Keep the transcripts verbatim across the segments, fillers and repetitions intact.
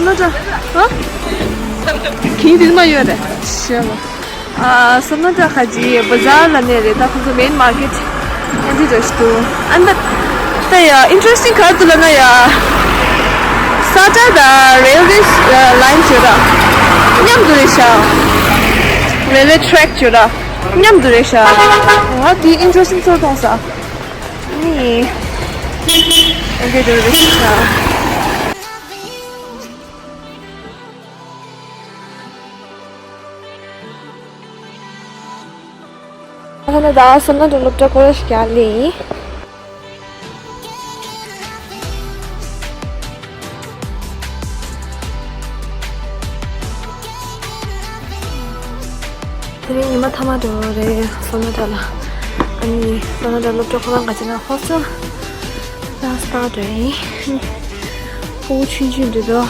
སོ་ནོ་ཏྲ། ཧ། གིན་དེ་མ་ཡོད་རེད། ཤེས་ལ། ཨ། སོ་ནོ་ཏྲ་ཁ་ཅིག་བ་ཛར་ལ་ནས་རེད། ད་ཁོ་ཚོ་མེན་མར་ཀེཊ་ཨེ་འདི་འགྲོ་ཞིག་འདུག་ཨ་ནི་ད་ད་ཡ་ཨིན་ཊི་རེ་སི་ཊིང་ག་རེ་འདུག་ལབ་ན་ཡ། ས་ཁྲ་དང་རེལ་ཝེ་ལ་ཡིན་ཡོད་ར། མཉམ་དུ་རེད་ཤག་རེལ་ཝེ་ཊེག་ཡོད་ར། མཉམ་དུ་རེད་ཤག་ང་དེ་ཨིན་ཊི་རེ་སི་ཊིང་ཚོར་མཐོང་ས། ནི། ཨེ་འདི་འགྲོ་རེད་ཤག་ད་ནི་ད་སོ་ནོ་ཏྲ་སློབ་གྲྭ་སྐོར་ར་ཞིག་རྒྱག་ལེ་ཡིན། དེ་རིང་ཉི་མ་མཐའ་མ་འགྲོ་རེད་སོ་ནོ་ཏྲ་ལ། ཨ་ནི་སོ་ནོ་ཏྲ་སློབ་གྲྭ་ཁོ་རང་ག་ཅི་ན་ཧོ་སི་ཊེལ་ལ་སི་ཊཱར་ཊི་རེད། ཕྲུ་གུ་ཆུང་ཆུང་འདི་ཚོ།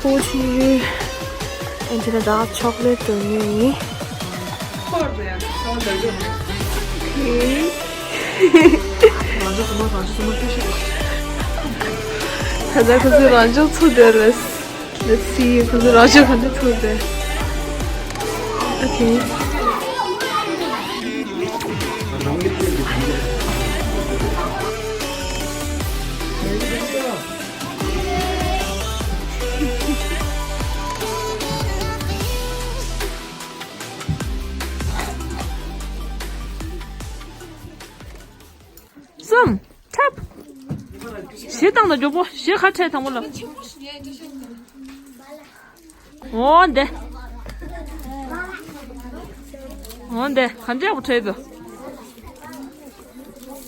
ཕྲུ་གུ་ཆུང་ཆུང་། ཨེ་འདི་ལ་ད་ཆོག་ལེ་ཊི་འདོན་ཉོས་ཡིན། ད་ལྟ་ཁོ་ཚོ་རང་ཕྱོགས་ཚུར་སྡོད་རེད། Let's see ཁོ་ཚོ་རང་ཕྱོགས་ག་འདྲ་ཚུར་སྡོད། Okay. གསུམ། འཁྲབ། གཞས་བཏང་དང་མགྱོགས་པོ། གཞས་ག་འཁྲབ་དང་པོ་ལ། འོ་འདི། འོ་འདི་ག་འདྲ་པོ་འཁྲབ་འདུག་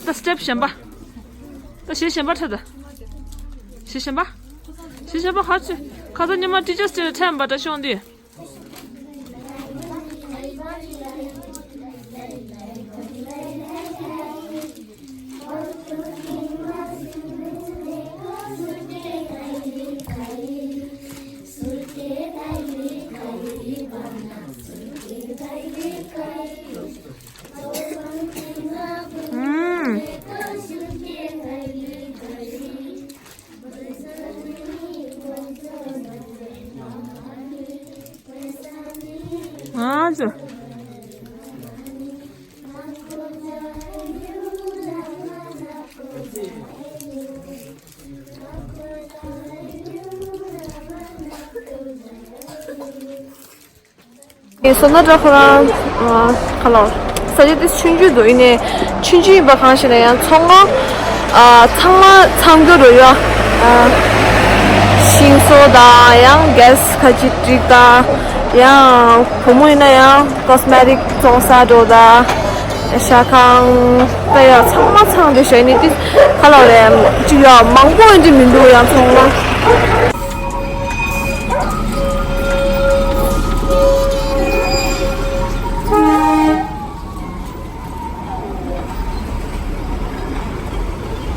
ད་སི་ཊེབ་གཞན་པ། ད་གཞས་གཞན་པ་འཁྲབ་དང་། གཞས་གཞན་པ། གཞས་གཞན་པ་ག་ཚོད། ཁ་སང་ཉི་མ་ཊི་ཅར་སི་ཌེ་ལ་འཁྲབ་པ་འདྲ་ཤོང་དུས། ཨུམ། ང་ཚོ། ངའི་སོ་ན་ཏྲ་ཁོ་རང་ཨ་ཁ་ལོ་ས་ཆ་དེ་ཆུང་ཆུང་འདུག་ཡིན་ནའི་ཆུང་ཆུང་ཡིན་པ་གང་ཞིག་ལ་ཡང་ཚང་མ་ཨ་ཚང་མ་ཚང་རྒྱུ་རུ་ཡོད། ཨ་ཤིང་བཟོ་དང་ཡང་གེ་སི་ཁ་ཅིག་སྒྲིག་དང་ཡང་བུ་མོ་ཡིན་ན་ཡང་ཀོ་སི་མེ་ཊིག་བཙོང་ས་འགྲོ་དང་ཤ་ཁང་ད་ཡང་ཚང་མ་ཚང་འདུག་ཞེས་ནི་དེ་ཁ་ལོ་རེད་ཅིག་ཡོད་མང་པོ་ཡིན་གྱི་མི་འདུག་ཡང་ཚང་མ།